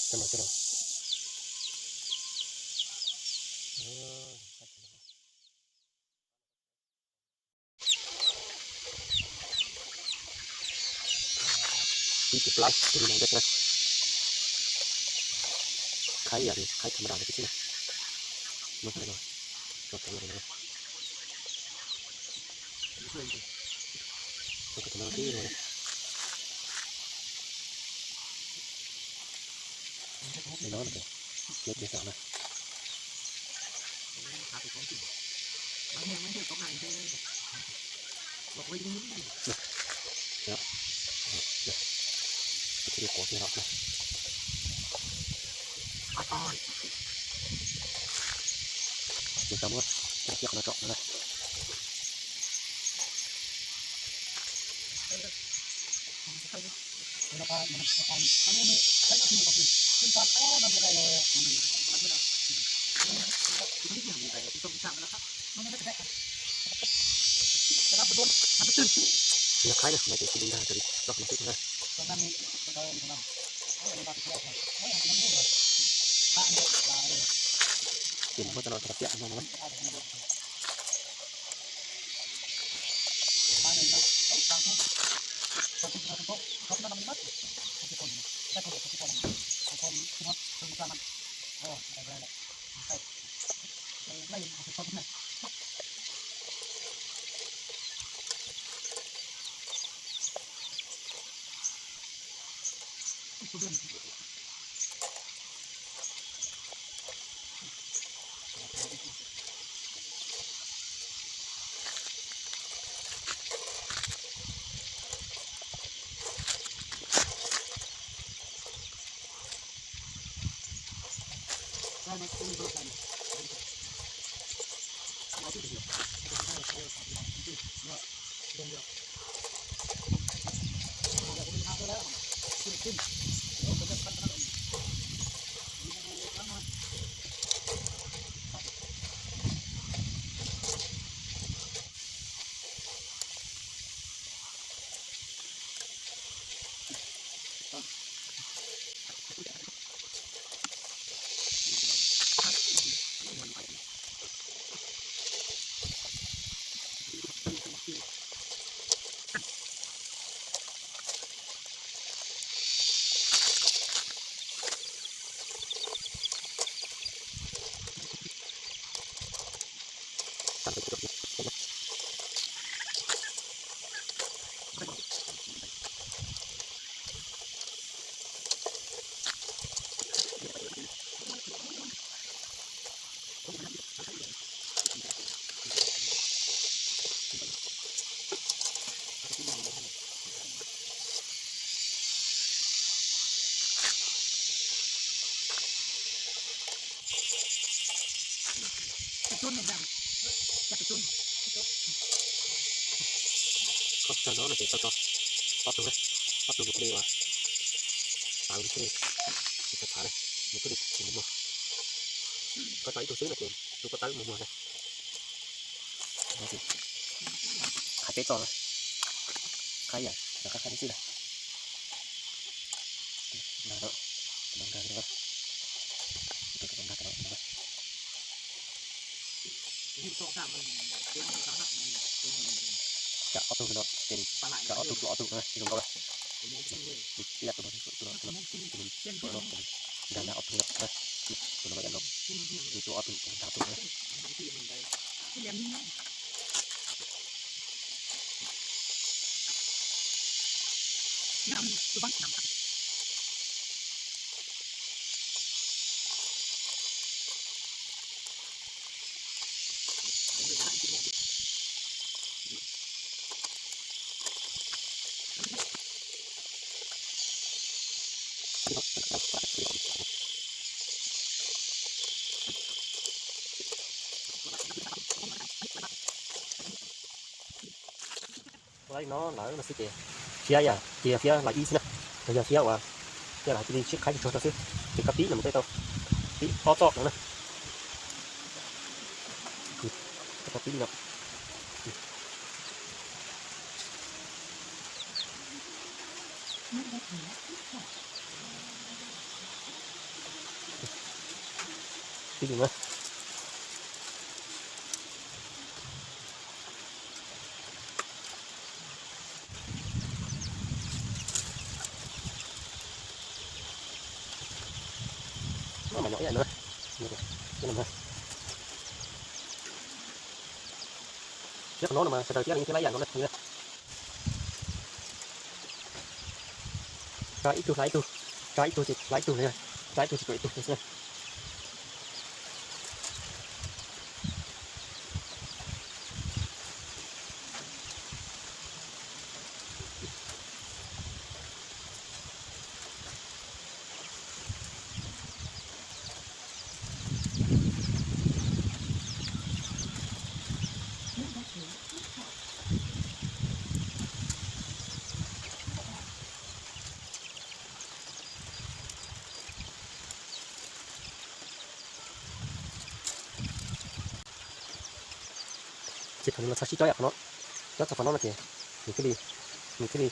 Coj los, coj los. Ib ceg plaub tus no, khaib yam li khaib tham ma das li xwb na. Muab no tso rau no, tso rau no tib no. Li no ces, ces, ces tau na. Thiaj li quav kiag los na. Ces tau muab cov tiaj qhov no tsom no na. Tsis yog khaib na, no ces tsis li ntag, raws li txoj qhov no xwb na. Ces muab cov no rau tiaj no na. Koj tso no no ces tau tso ob tug na, ob tug mus ua li uas tau li tsis tau tshav na, mus twb li tsis muag. Koj tso ib tug xwb no ces tus koj tawb mus muag na. Qhaib peb txoj na, qhaib yam rov qab qhaib xwb na. Nkag no, nkag no, nkag no. Tsam ob tug no ces tsam ob tug, ob tug no zoo nkauj na. Ib yam tus no, tus no, tus no, tus no, nkag no ob tug no, tus no mas yam no, tus ob tug, nkag ob tug no. Ua li no lawm no xwb ces fiab yam ces yog fiab los ib xwb na, yog fiab uas fiab los cia li sib qhaib tsuag tsuag rau xwb, ces koj pib no mus tej tau pib ob txoj no na, koj tau pib li no. Tib yus na. Mas nyom ib yam no. Thiab qhov no mas sawv daws thiab yeej thiab lab yam no na. Tsa ib tug hlais ib tug, tsa ib tug ces hlais ib tug, tsa ib tug ces tuam ib tug xwb. Ces thaum nws los txog sib cob yam qhov no, cob txog qhov no no ces nws thiaj li, nws thiaj li,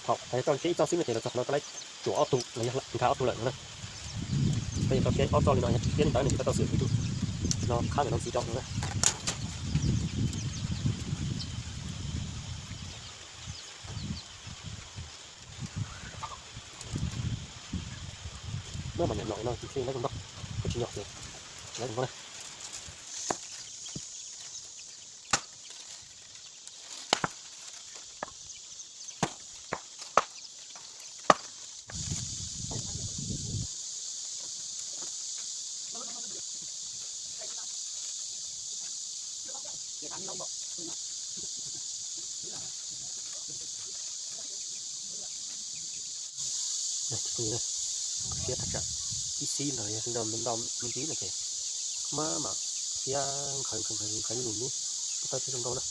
thaum txog peb ib txoj xwb no ces los txog qhov no koj laib tsuam ob tug los yog nkag ob tug lawm no na. Koj yuav tau peb ob txoj li no, peb li ntawd no ces koj tau xwm ib tug no qhab ntawm no ntxiv rau no na. Muab mas nyom nyom li no ces thiaj li laib zoo nkauj, koj tsis nyom ces tsis laib zoo nkauj na. Siab thaj tsam ib xib los yog ntau ntau me ntsis no ces maj mam siab nkhaus nkhaus nkhaus nkhaus ib lub lub, tau thiaj zoo nkauj na.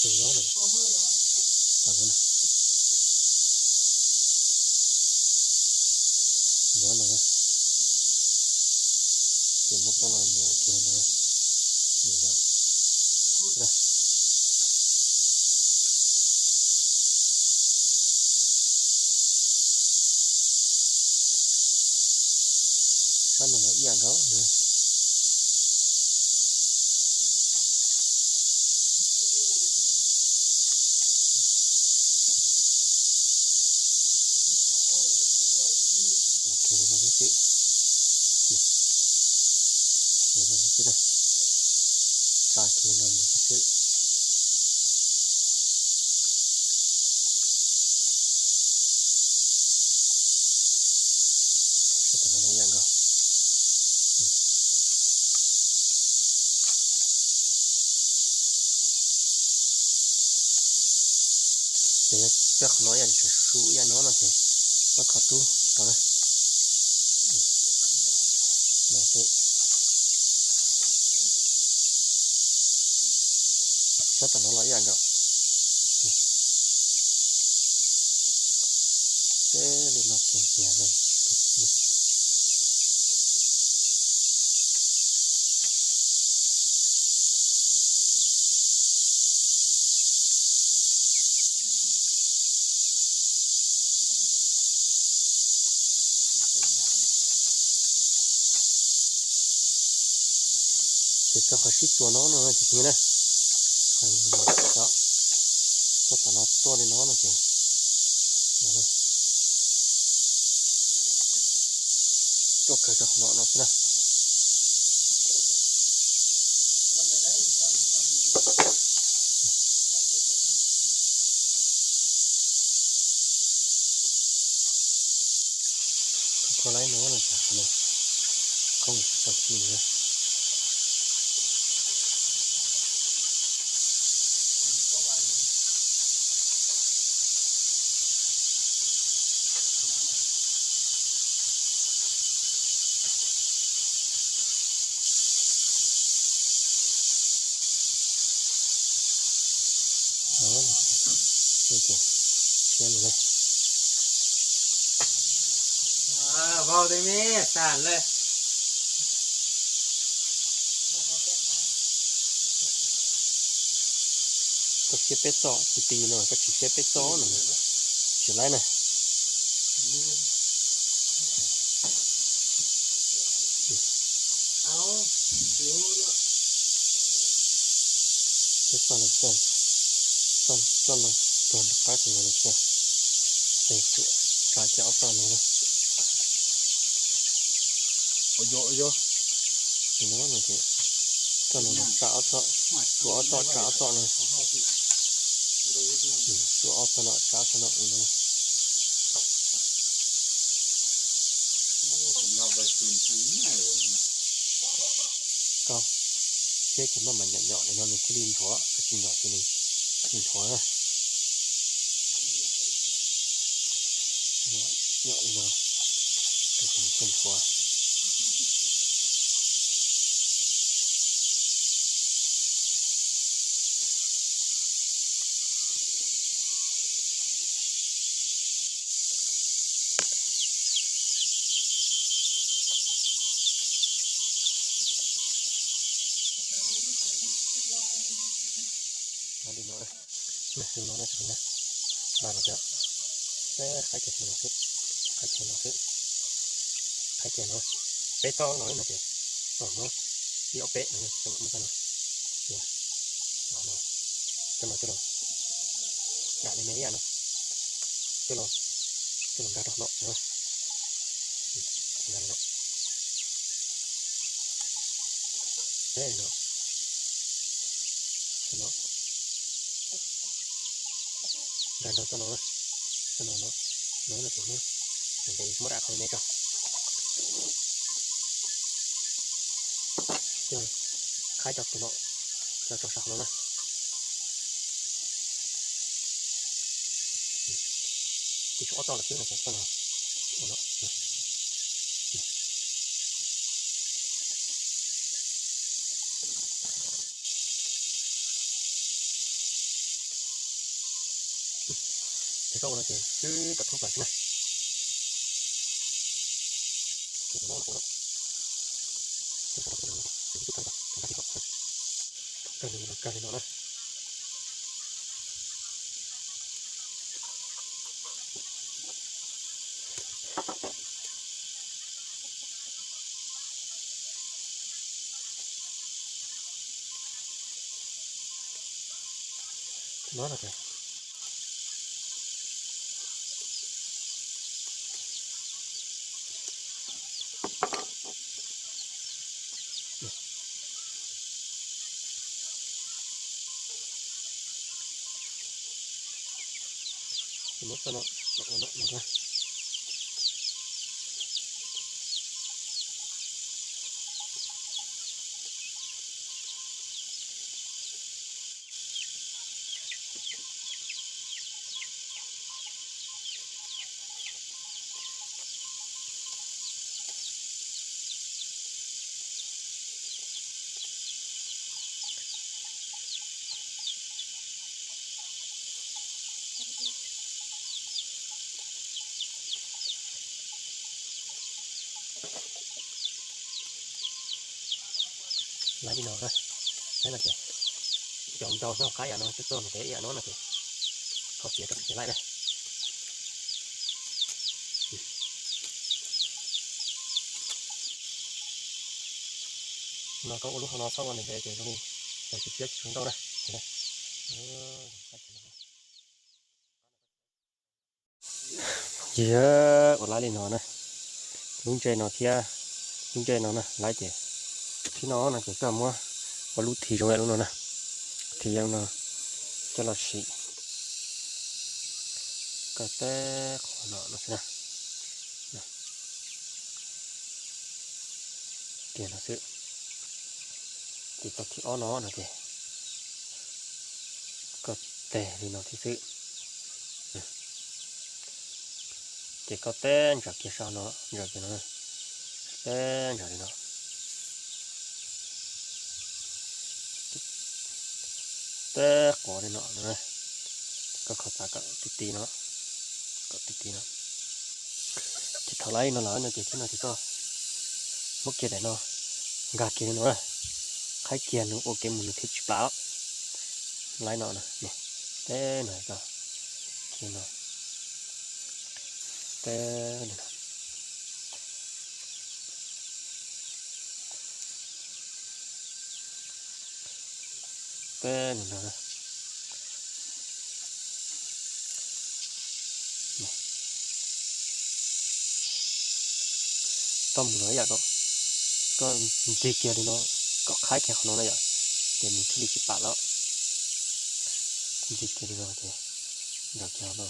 Tus no, tus no, tus no, ces muab toj no nias kiag no, nias no, sab no los ib yam nkaus. Ua kiag li no xwb, ua li no xwb na, tsa kiag li no mus xwb. Sab tom no los ib yam nkaus. Ces yog peb qhov no ib yam li tseem su ib yam no no ces koj kho rub tau na. No xwb. Sab tom no los ib yam nkaus. Peb li no kiag tiag no. Ces txog qhov sib txuas no no ces na, txog tom no tuaj li no no ces tuaj kawg rau qhov no no xwb na. Kho laib no no ces qhov no khoob tsis tau txij na. Vau tej me xas le. Koj siab peb txoj ti ti no, koj tsis siab peb txoj no, tsis laib na. Peb txoj no, txoj no tuag nram qab tsis no na, tsuas tsa kiag ob txoj no na. Txoj no tsa ob txoj, tsuas ob txoj tsa ob txoj no. Tsuas ob txoj no tsa ob txoj no. Koj siab ces maj mam nyom nyom li no nws thiaj li nthuav, koj tsis nyom ces nws tsis nthuav na. Nyom li no, koj tsis nthuav. Li no, li no na, npaj no cov, qhaib kiag no xwb, qhaib kiag no xwb, qhaib kiag no, peb txoj no no ces, no, ib ob peb no, muab txoj no, coj no, coj los, dam li me ib yam no, coj los, coj los nkag rau no, nkag li no, peb li no, coj no, nkag rau txoj no, txoj no no, no no ces muab, muab dam qhov me tso. Qhaib cov tus no, cov tso sab hauv no na. Ces tshuav ob txoj lawm xwb no ces txoj no, ua no. Ces koj ua no ces twb kom thoob plaws xwb na. Kawg li no na. No no ces muab txoj no, no, no, no. Laib li no na, laib no ces cov ntau noj qab yam no, txoj no ces ib yam no no ces kho piav rau ces laib na. No koj ua lub hauv no txhob ua ntev ntev ces zoo li tsis piab tsis zoo nkauj na. Ces ua laib li no na, lub ntsej no thiab lub ntsej no na laib ces, thib no no ces koj muab ua lub thi zoo li lub no na, thi zoo no coj los sim koj teb qhov no no xwb na. Tiag no xwb. Ces txoj thib ob no no ces koj teg li no thiab xwb. Ces koj teb ntsaws kiag sab no, ntsaws kiag no, teb ntsaws li no, teb quav li no, koj kho txav kom ti ti no. Kom ti ti no. Ces thaum lawv no lawm no ces thiab no ces koj muab kiag daim no nkag kiag li no na, qhaib kiag nws ua kev mus nws thiaj tsis plam. Lawv no, teb no, kiag no, teb no, teb no. Tau mus no yom, koj ntxig kiag li no, kom qhaib kiag qhov no na yom, ces nws thiaj li tsis plam lawm. Ntxig kiag li no ces nrog kiag no.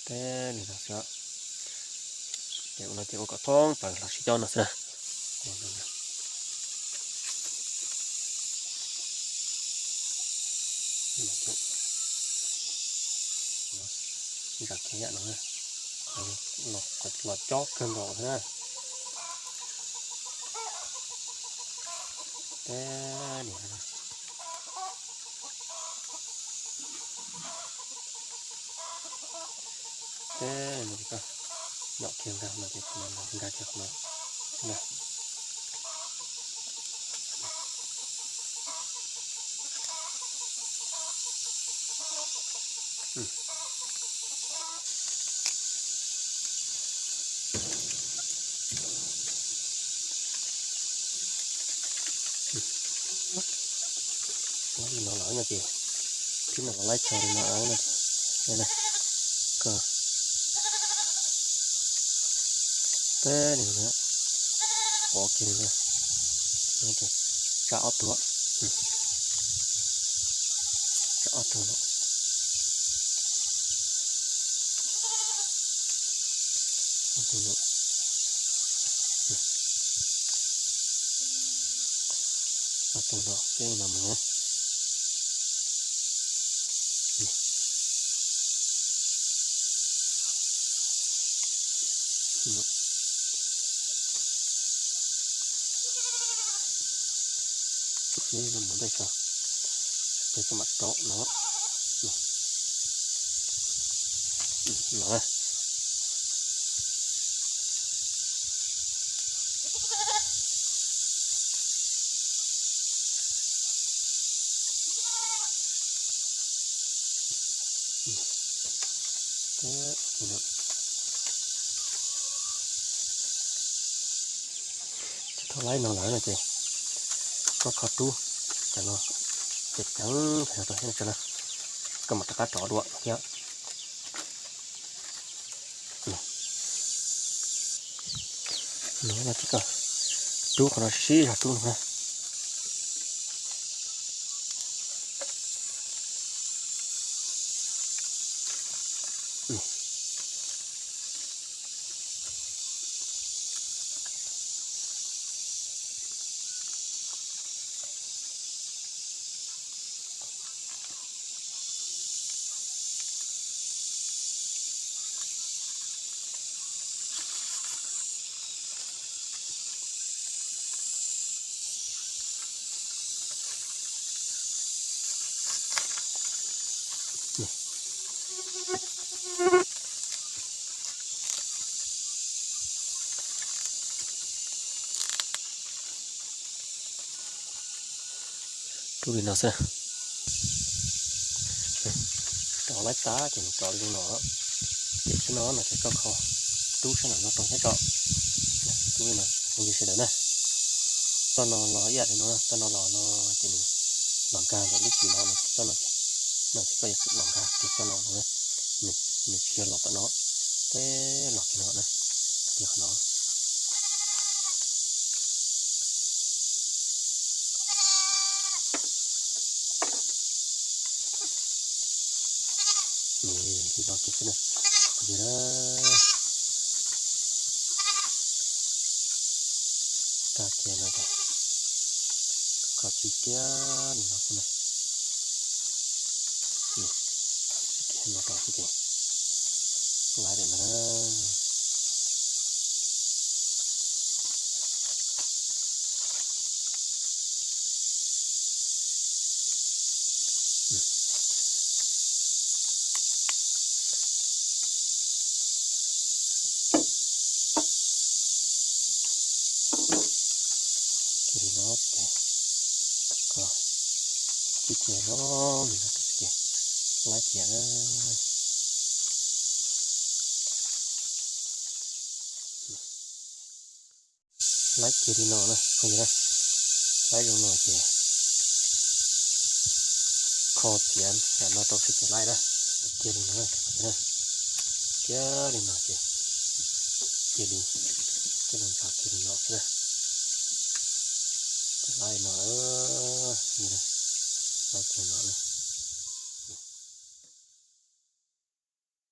Teb li no xwb. Ces ua no ces ua kom thoob plaws los sib cog no xwb na. Zam kiag yam no, los cob kawg nkaus xwb na. Teb li no. Teb no ces koj nyom kiag nkag no ces qhov no nkag kiag qhov no na. Li no lawm no ces tib no los laib tso li no no ces, koj, teb li no, qov kiag li no, tsa ob tug, tsa ob tug no, ob tug no, ob tug no peb no mus. Peb no mus ntej tso, peb koj mam rov no, no. Ces thaum laib no lawm no ces koj kho rub cov no, ces ceev rau thiab no, koj mam rov qab rov dua thiab. No ces koj rub qhov no sib zog rub no na. Rub li no xwb. Rov laib tab ces nws rov li no. Ces tib no no ces koj kho rub sab nram no rau thiab tso. Rub li no, ua li sawv daws na. Txoj no los ib yam li no, txoj no los no ces nws los nkag ntawm lub cim no no ces txoj no ces, no ces koj yuav tsum los nkag kiag txoj no no, nws tsis yog los tom no, peb los kiag no na, kiag qhov no. Li no kiag xwb na, kuv yog na, tag kiag no ces kho tib kiag li no xwb na. Tib kiag no rau xwb ces laib lawm na. Ces laib cia, laib cia li no na, laib zoo no ces kho tiav nram no rau sawv cev laib na. Cia li no, cia li no ces cia li, coj los ntxhov cia li no xwb. Laib no, laib cia no.